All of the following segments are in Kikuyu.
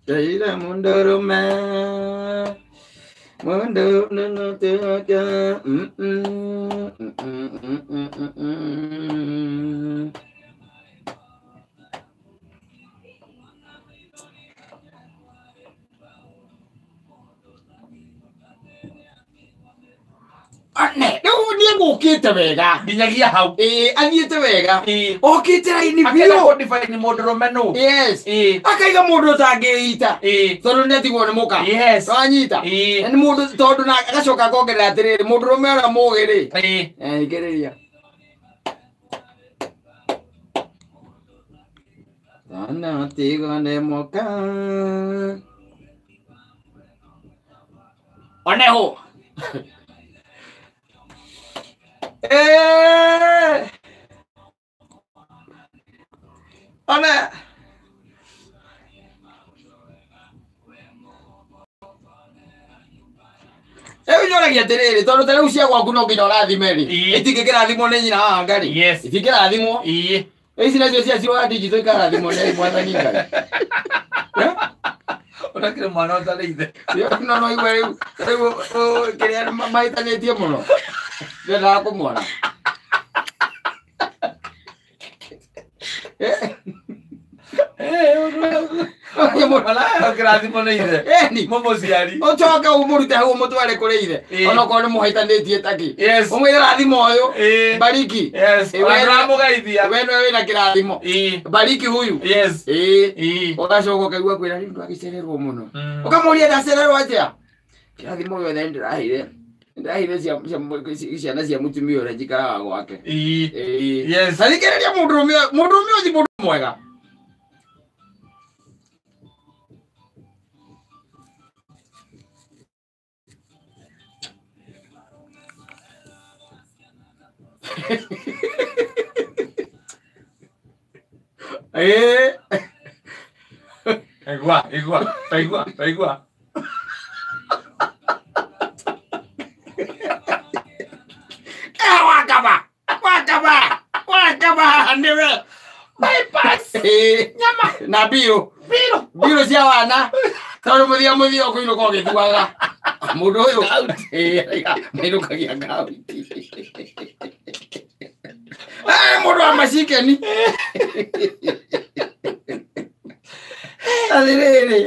Ndeire mũndũrũme mũndũ nũnũtuka. Ane, rĩu niĩ ngũkĩte wega. Nginyagia hau. Ĩĩ, athiĩte wega. Ĩĩ. Okĩte raini Akenda biũ. kũ-define mũndũrũme nũ. Yes. Ĩĩ. Akaiga mũndũ ũtangĩita. Ĩĩ. Tondũ nĩ atigwo nĩ mũka. Yes. Wanyita. Ĩĩ. Na nĩ mũndũ tondũ na agacoka akongerera atĩrĩrĩ, mũndũrũme ũrĩa mũgĩ rĩ. Ĩĩ. Eh, thikĩrĩria. Tana atigwo nĩ mũka. Oneho. Eh. One. Rĩu nyoragia atĩrĩrĩ, tondũ ta rĩu cia gwaku no nginya ũrathime rĩ. Ĩĩ. Itingĩkĩrathimwo nĩ nyina wa Ngai. Yes. Itingĩrathimwo. Ĩĩ. Ici nacio cia cia digital ikarathimwo nĩ mwathani Ngai. Eh? Ũtakĩrĩ mwana ũtarĩ ithe. No no igwe rĩu rĩu kĩrĩa mahĩtanĩtie mũno. Ndendaga kũmwona. Kĩrathimo nĩ ithe. Ĩni. Mũmũciari. Ũcoke ũmũrute hau ũmũtware kũrĩ ithe. Ĩĩ. Onokorwo nĩ mũhĩtanĩtie takĩ. Yes. Ũmwĩre rathimo ũyũ. Ĩĩ. Bariki. Yes. Ĩĩ, we- Ũramũgeithia. We nĩwe wĩna kĩrathimo. Ĩĩ. Bariki huyu. Yes. Ĩĩ. Ĩĩ. Ũgacoka ũkaigua kwĩra rĩu ndwagĩcererwo mũno. Mm. Ũkamũria ndacererwo atĩa? Kĩrathimo gĩothe nĩndĩraheire. Nĩndĩraheire ciana cia mũtumia ũrĩa njikaraga gwake. Ĩĩ. Ĩĩ. Yes. Ta thikĩrĩria mũndũrũme mũndũrũme ũyũ ti mũndũ mwega. Ĩĩ. Igua, igua, igua, igua. Eh, wakaba. Wakaba. Wakaba nĩwe. Bypass. Ĩĩ. Nyama. Na mbirũ. Mbirũ. Mbirũ cia wana. Tondũ mũthia mũthia ũkũinũka ũgĩthuaga. Mũndũ ũyũ. Ĩĩ, mainũkagia ngauti. Eh, mũndũ wa macikeni. Atĩrĩrĩ.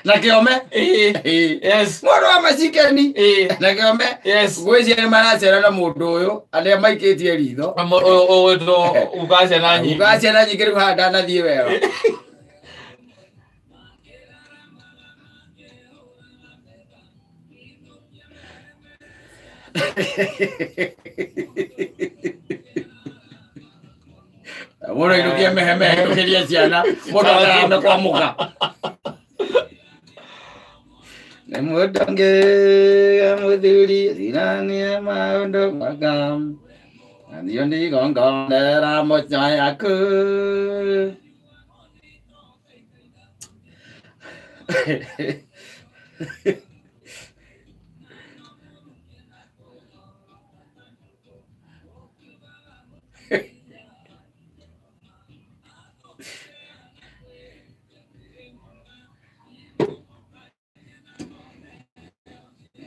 Na kĩome. Ĩĩ. Ĩĩ. Yes. Mũndũ wa macikeni. Ĩĩ. Na kĩome. Yes. Ngwĩciria nĩ maracera na mũndũ ũyũ arĩa maikĩtie ritho. Ũgwĩtwo uga ciana nyingĩ. Uga ciana nyingĩ rĩu haha ndanathiĩ wega. Mũndũ ainũkie meheme ainũkĩrie ciana mũndũ atarame kwa mũka. Nĩ mũndũ ũngĩ mũthuri rirania maũndũ maka na niĩ ndigongondera mũco yaku.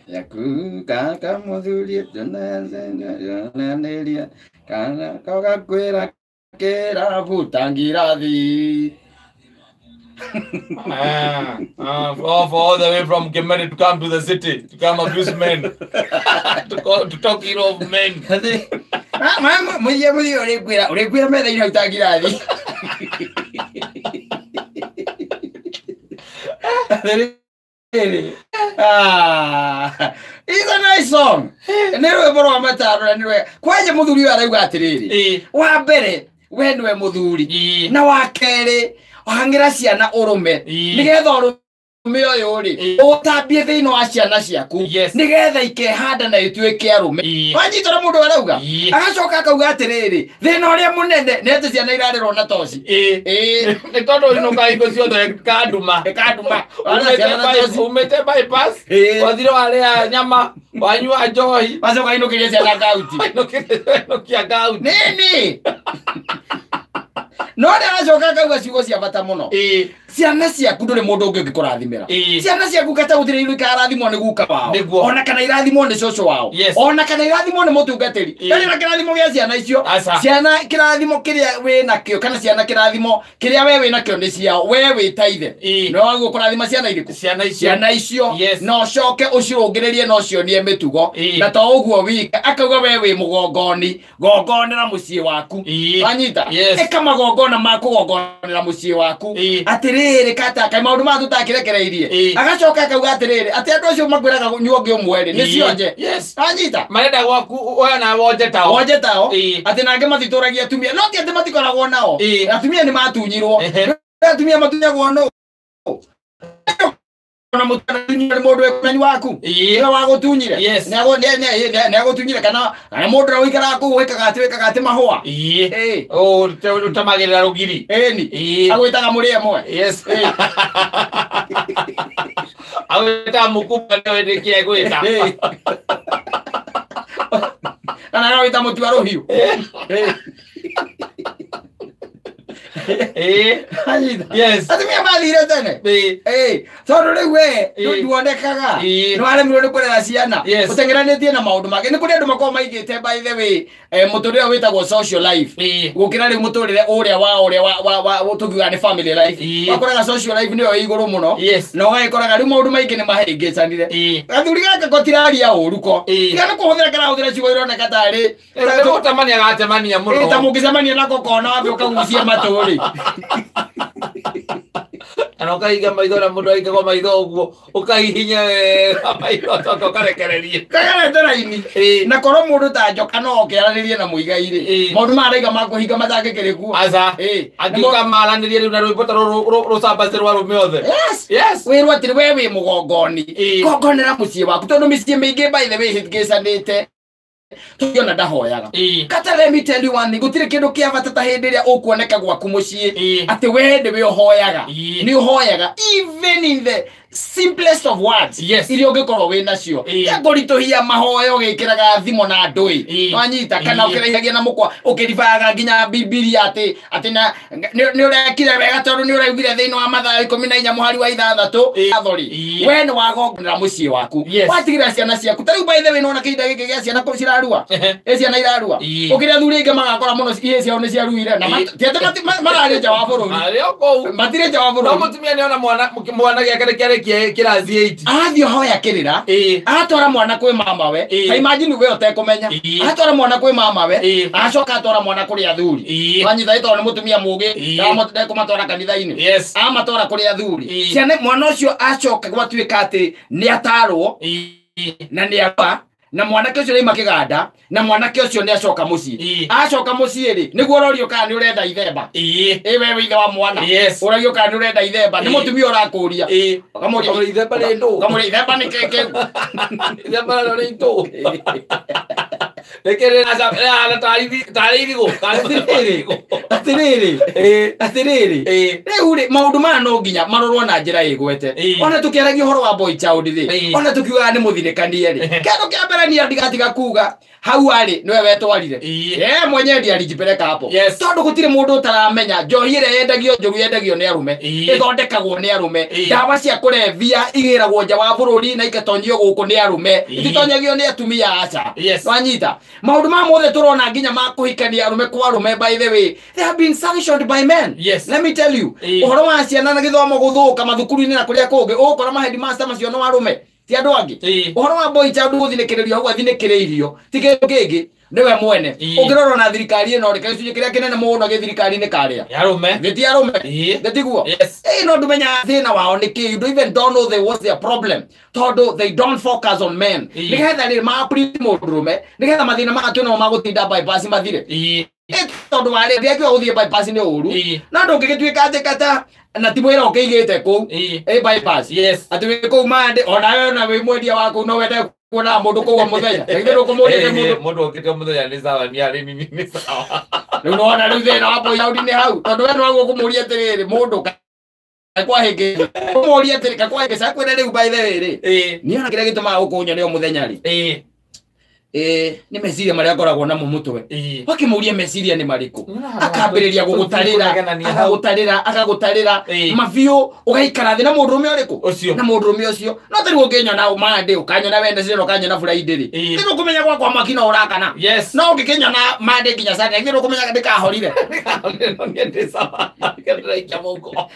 Yaku kaka mũthuri tunanĩria kana kogakwĩra kĩrabuta ngirathi. Ah, ah, for all the way from Kemere to come to the city to come abuse men, to talk ill of men. Mũthia mũthia ũrĩkwĩra ũrĩkwĩra metha-inĩ hau ta ngirathi. Atĩrĩrĩ. Ah, it's a nice song. Nĩ rwĩmbo rwa mataro na nĩ rwega. Kwanja mũthuri ũyũ arauga atĩrĩrĩ. Ĩĩ. Wa mbere we nĩwe mũthuri. Ĩĩ. Na wa kerĩ hang'ĩra ciana ũrũme. Ĩĩ. Nĩgetha ũrũme ũyũ rĩ Ĩĩ. ũtambie thĩinĩ wa ciana ciaku. Yes. Nĩgetha ikehanda na ituĩke arũme. Ĩĩ. Wanyita ũrĩa mũndũ arauga? Ĩĩ. Agacoka akauga atĩrĩrĩ, thĩna ũrĩa mũnene nĩ atĩ ciana irarerwo na toci. Ĩĩ. Ĩĩ. Nĩ tondũ inũka hingo ciothe kanduma. Ĩkanduma. Warera ciana na toci. Umĩte bypass, Ĩĩ. wathire warĩa nyama, wanyua njohi, Wacoka inũkĩrie ciana kauti. wainũkia ngauti. Nini? No nĩ aracoka akauga ciugo cia bata mũno. Ciana ciaku ndũrĩ mũndũ ũngĩ ũngĩkũrathimĩra. Ciana ciaku kata gũtirĩ iru ikarathimwo nĩ guka wao. Ona kana irathimwo nĩ cũcũ wao. Ona kana irathimwo nĩ mũtungatĩri. Ndarĩ na kĩrathimo gĩa ciana icio. Ciana kĩrathimo kĩrĩa wĩ nakĩo kana ciana kĩrathimo kĩrĩa we wĩ nakĩo nĩ ciao. We wĩ ta ithe. No waguo kũrathima ciana irĩkũ? Ciana icio. Na ũcoke ũcirũngĩrĩrie na ũcionie mĩtugo. Na to ũguo wika akauga we wĩ mũgongoni gongonera mũciĩ waku. Wanyita? Ĩka magongona ma kũgongonera mũciĩ waku. Atĩrĩrĩ kata kai maũndũ maya tũtakĩrekereirie. Agacoka akauga atĩrĩrĩ atĩ andũ acio makwĩraga nyua ũngĩ ũmwe rĩ nĩ cionje. Wanyita? Marenda gwaku oya na wonje tao. Wonje tao. Atĩ nangĩ matitũragia atumia. No ti atĩ matikoragwo nao. Atumia nĩ matunyirwo. Atumia matunyagwo no. Na mũtunyire nĩ mũndũ wĩ waku. Nĩwe wagũtunyire. Nĩ agũtunyire kana mũndũ ũrĩa ũikaraga kũu wĩkaga atĩ mahũa. Ũtamagĩrĩra rũgiri. Ĩni. Agwĩtaga mũrĩ ĩmwe. Agwĩtaga mũkumba nĩwe nĩkĩ egwĩta. Kana agwĩta mũtu wa rũhiũ. Atumia mathire tene. Tondũ rĩu we nduonekaga. Nĩ waremirwo nĩ kũrera ciana. Ũteng'eranĩtie na maũndũ mangĩ. Nĩ kũrĩ andũ makoragwo maigĩte by the way mũtũrĩre ũyũ wĩtagwo social life. Gũkĩra rĩu mũtũrĩre ũrĩa wa ũrĩa wa tũngiuga nĩ family life. Wakoraga social life nĩyo ĩ igũrũ mũno. Na ũgagĩkoraga rĩu maũndũ maingĩ nĩ mahĩngĩcanire. Gathuri gaka gotiraria ũru ko. Tiga nĩ kũhũthĩra karahũthĩra ciugo ironeka tarĩ. Nĩ gũtemania gatemania mũno. Ta mũngĩcemania nako kona wambe ũkagucia matũ rĩ. Kana ũkahinga maitho na mũndũ ahingagwo maitho ũguo ũkahihinya wega maitho ũcoke ũkarekererie. Kagerete raini. Na korwo mũndũ ta njoka no oke aranĩrie na mũigai rĩ. Maũndũ maya araiga ma kũhinga matangĩkĩrĩ kuo. Aca. Angĩũka maranĩrie rĩu na rwĩmbo ta rũrũ rũcambacĩ rwa arũme othe. Yes. Wĩrwo atĩrĩ we wĩ mũgongoni. Gongonera mũciĩ waku tondũ mĩciĩ mĩingĩ by the way hĩngĩcanĩte. Tuona ndahoyaga. Kata let me tell you one thing, gũtirĩ kĩndũ kĩa bata ta hĩndĩ ĩrĩa ũkuoneka gwaku mũciĩ atĩ we nĩwe ũhoyaga. Nĩ ũhoyaga even in the simplest of words. Iria ũngĩkorwo wĩ nacio. Tia kũritũhia mahoya ũgĩkĩraga thimo na ndũĩ. Wanyita kana ũkĩraihagia na mũkwa ũkĩribaga nginya Bibilia atĩ atĩ na nĩ ũrekire wega tondũ nĩ ũraugire thĩinĩ wa Mathayo 14 mũhari wa 6 athori. We nĩ wagongonera mũciĩ waku. Watigĩra ciana ciaku. Ta rĩu by the way nĩwona kĩhinda gĩkĩ gĩa ciana kũ cirarua. Ĩ ciana irarua. Ũkĩrĩa athuri aingĩ magakora mũno ihĩĩ ciao nĩ ciaruire na ti atĩ mararĩ nja wa bũrũri. Marĩ o kũu. Matirĩ nja wa No bũrũri. mũtumia nĩona mwana gĩake nĩ kĩarĩkia kĩrathi 8. Athiĩ hoya kĩrĩra. Atwara mwana kwĩ mamawe. Ta imagine we ũtekũmenya. Atwara mwana kwĩ mamawe. Acoka atwara mwana kũrĩ athuri. Wanyita ĩ tondũ nĩ mũtumia mũũgĩ. Ndekũmatwara kanitha-inĩ. Amatwara kũrĩ athuri. Ciana mwana ũcio acoka gwatuĩka atĩ nĩ atarwo na nĩ arua na mwanake ũcio nĩaima kĩganda na mwanake ũcio nĩ acoka mũciĩ. Acoka mũciĩ rĩ nĩguo ũrorio kana nĩ ũrenda ithemba. Ĩ we wĩ ithe wa mwana. Ũragio kana nĩ ũrenda ithemba. Nĩ mũtumia ũrakũria. Ũkamũria ithemba nĩ ndũ. Ũkamũria ithemba nĩ kĩ kĩu. Ithemba narĩo nĩ itũ. Rĩkĩrĩ rĩhana tarĩ irigũ. Atĩrĩrĩ. Atĩrĩrĩ. Rĩu rĩ maũndũ maya no nginya marorwo na njĩra ĩgwete. Ona tũkĩaragia ũhoro wa boy child rĩ. Ona tũkiugaga nĩ mũthirĩkanie rĩ. Kĩndũ kĩa mbere niĩ ndigatiga kuga hau arĩ nĩwe wetwarire. Mwenyewe ndiye alijipeleka hapo. Tondũ gũtirĩ mũndũ ũtaramenya njohi ĩrĩa yendagio njũru yendagio nĩ arũme. Ĩthondekagwo nĩ arũme. Ndawa cia kũrebia igĩragwo nja wa bũrũri na igatonyio gũkũ nĩ arũme. Ititonyagio nĩ atumia aca. Wanyita. Maũndũ maya mothe tũrona nginya ma kũhikania arũme kwa arũme by the way they have been sanctioned by men. Let me tell you. Ũhoro wa ciana na gĩthomo gũthũka mathukuru-inĩ na kũrĩa kũngĩ ũgũkora ma headmaster macio no arũme ti andũ angĩ. Ũhoro wa boy child gũthinĩkĩrĩrio hau athinĩkĩrĩirio ti kĩndũ kĩngĩ nĩwe mwene. Ũngĩrora na thirikari ĩno rĩ gĩcunjĩ kĩrĩa kĩnene mũno gĩ thirikari-inĩ karĩa. Arũme. Gĩti arũme. Gĩtiguo. Ĩ no ndũmenya thĩna wao nĩ kĩ. You don't even don't know what's their problem. Tondũ they don't focus on men. Nĩgetha rĩ ma mũndũrũme nĩgetha mathĩna maya twĩnamo ma gũtinda bypass mathire. Tondũ wa rĩrĩ ndiakiuga gũthiĩ bypass nĩ ũru. No ndũngĩgĩtuĩka atĩ kata na ti mwĩra ũkĩigĩte kũu. Ĩ bypass. Atĩ wĩ kũu mande ona we ona wĩ mwendia wa kũu no wende kuona mũndũ kũu o mũthenya. Githĩ ndũkũmũria mũndũ. Mũndũ okĩte o mũthenya nĩ sawa nĩ arĩmi nĩ sawa. Rĩu nĩwona rĩu thĩna wa boy child nĩ hau. Tondũ we nĩwagwo kũmũria atĩrĩrĩ mũndũ kwahĩngĩca. Kũmũria atĩrĩ kakwahĩngĩca akwĩre rĩu by the way rĩ. Niĩ ona kĩrĩa gĩtũmaga gũkũ nyone o mũthenya rĩ. Nĩ meciria marĩa ngoragwo namo mũtwe. Wakĩmũria meciria nĩ marĩkũ, akambĩrĩria gũgũtarĩra, akagũtarĩra mabiũ, ũgaikara thĩ na mũndũrũme ũrĩkũ, na mũndũrũme ũcio. No ta rĩu ũngĩnyona Monday, ũkanyona Wednesday, na ũkanyona Friday rĩ, nĩ ũkũmenya gwakwa mwaki no ũrakana. No ũngĩkĩnyona Monday nginya Sunday, nĩ ũkũmenya ndĩkahorire.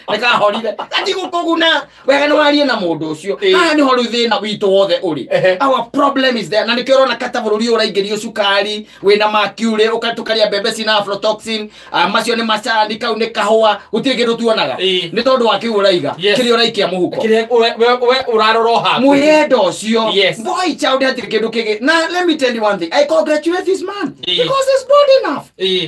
Ndĩkahorire. Gatigũkũguna. Wega nĩ warie na mũndũ ũcio. Haha nĩho rĩu thĩna witũ wothe ũrĩ. Our problem is there. Na nĩkĩo ũrona kata bũrũri ũyũ ũraingĩrio cukari, wĩna mercury, ũkatukaria mbembe cina aflatoxin, macio nĩ macani, kau nĩ kahũa, gũtirĩ kĩndũ tuonaga. Nĩ tondũ wa kĩu ũraiga, kĩrĩa ũraikia mũhuko. Kĩrĩa we ũrarora o hakuhĩ. Mwĩhendo ũcio. Boy child hatirĩ kĩndũ kĩngĩ. Na let me tell you one thing, I congratulate this man because he's bold enough.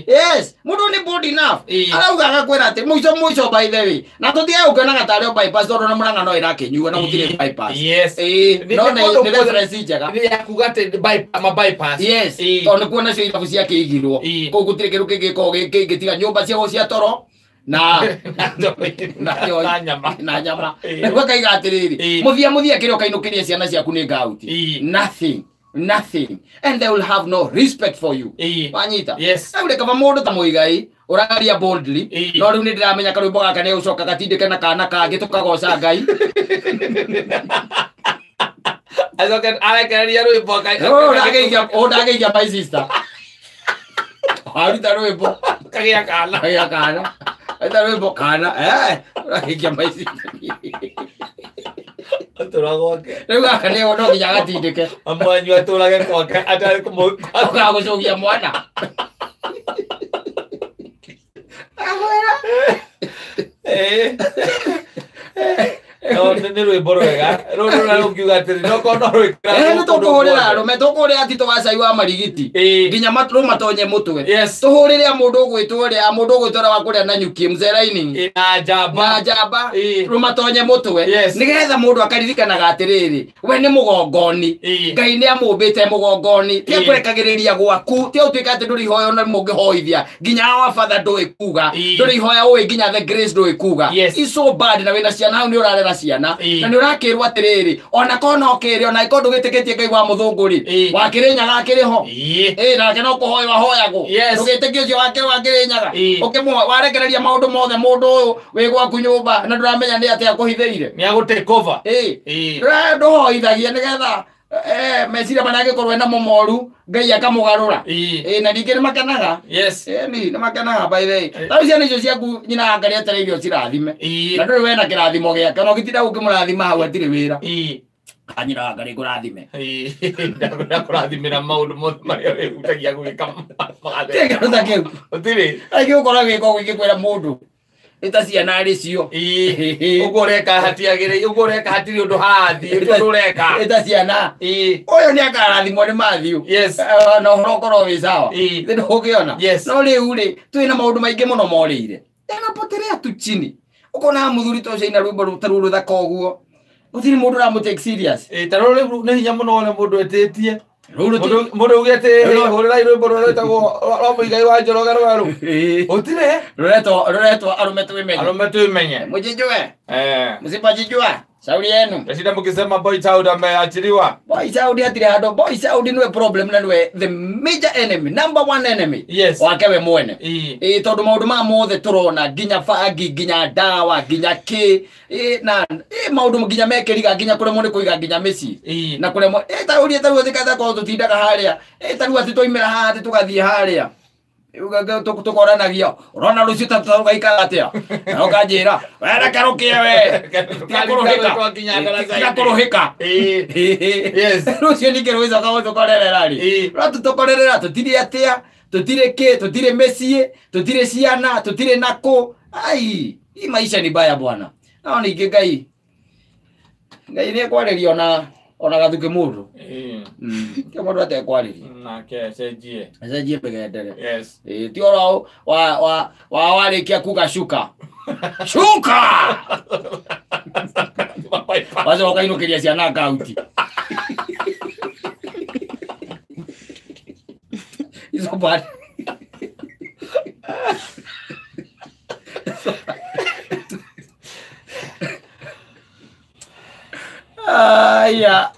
Yes, mũndũ nĩ bold enough. Arauga agakwĩra atĩ mũico mũico by the way. Na tũtige gũkenaga tarĩ o bypass tondũ na Murang'a no ĩrakĩnyua na gũtirĩ bypass. No nĩ reference njega. Nĩ ya kuga atĩ ma bypass. Yes. Tondũ nĩkuo nacio irabu ciakĩigirwo. Kũu gũtirĩ kĩndũ kĩngĩkorwo kĩngĩtiga nyũmba ciao cia toro na nyama. Na nyama. Nĩguo akaiga atĩrĩrĩ, mũthia mũthia kĩrĩa ũkainũkĩria ciana ciaku nĩ ngauti. Nothing. Nothing. And they will have no respect for you. Wanyita? Rĩu rĩ, kaba mũndũ ta Muigai ũraria boldly, no rĩu nĩ ndĩramenya karwĩmbo gaka nĩ gũcoka gatindĩke na kana kangĩ tũkagoca Ngai. Acoke arekereria rwĩmbo Ũndagĩikia my sister. Waruta rwĩmbo. Kagĩa kana. Kagĩa kana. Waruta rwĩmbo kana. Ũragĩikia my sister. Atũra gwake. Rĩu gaka nĩ no nginya gatindĩke. Amwanyu atũrage gwake atarĩ ũgagũcũgia mwana. No nĩ rwĩmbo rwega. Rũrũ rũrĩa rũngiuga atĩrĩ, no korwo no rwĩkĩra Nĩ tũkũhũrĩra arũme, tũkũhũrĩra Tito wa cai wa marigiti. Nginya rũmatonye mũtwe. Tũhũrĩre mũndũ ũgwĩtwo ũrĩa, mũndũ ũgwĩtwo ũrĩa wa kũrĩa na nyuki, mzee Lining. Na njamba. Na njamba. Rũmatonye mũtwe. Nĩgetha mũndũ akaririkanaga atĩrĩrĩ, we nĩ mũgongoni. Ngai nĩ amũmbĩte mũgongoni. Ti akũrekagĩrĩria gwaku, ti ũtuĩke atĩ ndũrĩ ihoya ona mũngĩhoithia. Nginya our Father ndũĩ kuga. Ndũrĩ ihoya ũĩ nginya the grace ndũĩ kuga. It's so bad na wĩna ciana hau nĩ ũrarera ciana. Na nĩ ũrakĩrwo atĩrĩrĩ, ona korwo no kĩrĩ, ona angĩkorwo ndũgĩtĩkĩtie Ngai wa mũthũngũ rĩ, wa Kĩrĩnyaga akĩrĩ ho. Nake no kũhoywo ahoyagwo. Ndũgĩtĩkie ũcio wake wa Kĩrĩnyaga. Ũkĩmũhoya, warekereria maũndũ mothe mũndũ ũyũ wĩ gwaku nyũmba na ndũramenya nĩ atĩa akũhithĩire. Nĩ agũ take over. Ndũhoithagia nĩgetha meciria marĩa angĩkorwo ena mo moru, Ngai akamũgarũra. Na ningĩ nĩ makenaga. Nĩ makenaga by the way. Ta rĩu ciana icio ciaku nyina anga nĩ etereire ũcirathime. Na ndũrĩ wena kĩrathimo gĩake, ona ũgĩtinda ũkĩmũrathima hau hatirĩ wĩra. Nyina anga nĩ ngũrathime. Ndakũrathimĩra maũndũ mothe marĩa wĩhutagia gwĩka Tiga kĩndũ ta kĩu. Gũtirĩ. Rĩngĩ ũkora gwĩka ũguo ingĩkwĩra mũndũ. Nĩ ta ciana arĩ cio. Ũguo ũreka hatiagĩrĩire, ũguo ũreka hatirĩ ũndũ harathiĩ, ũndũ ũreka. Nĩ ta ciana. Ũyũ nĩ akarathimwo nĩ Matthew. Na ũhoro ũkorwo wĩ sawa. Nĩ ndũgũkĩona. No rĩu rĩ, twĩna maũndũ maingĩ mũno morĩire. Yanapotelea tu chini. Ũkona mũthuri ta ũcio aina rwĩmbo ta rũrũ rũthaka ũguo. Gũtirĩ mũndũ ũramũ take serious. Ta rũrũ rĩu nĩ hinya mũno wone mũndũ etĩtie. Mũndũ augĩte hũrĩrai rwĩmbo rũrĩa rwĩtagwo rwa Mũigai wa Njoroge rwerũ. Gũtirĩ. Rũretwo arũme twĩmenye. Arũme twĩmenye. Mũjijue. Msipojijua. Shauri yenu. Ndecida mũkĩsema Boy Child ameachiliwa. Boy Child hatirĩ handũ. Boy Child nĩwe problem na nĩwe the major enemy, number one enemy. Wake we mwene. Tondũ maũndũ maya mothe tũrona nginya bangi, nginya ndawa, nginya kĩ, na maũndũ nginya mekĩriga, nginya kũremwo nĩ kũiga nginya mĩciĩ. Na kũremwo, ta ũrĩa ta rĩu thikũ korwo tũtindaga harĩa. Ta rĩu atĩ twaimĩra haha atĩ tũgathiĩ harĩa. Tũkoranagia. Ũrona rũciũ ta tũgaikara atĩa? Na ũkanjĩra, we reke rũkĩe we. Tiga kũrũhĩka. Rũciũ ningĩ rũgĩcoka gũtũkorerera rĩ. No tũtũkorerera tũtirĩ atĩa, tũtirĩ kĩ, tũtirĩ mĩciĩ, tũtirĩ ciana, tũtirĩ nakũ. Ai, hii maisha ni baya bwana. No ningĩ Ngai. Ngai nĩ ekwarĩria ona gathukĩ mũndũ. Ti mũndũ atekwarĩria. Nake acenjie. Acenjie mĩgendere. Ti oro wa warĩkia kuga shuka. Shuka! Wacoka ũkainũkĩria ciana akaunti. It's so bad. Aya.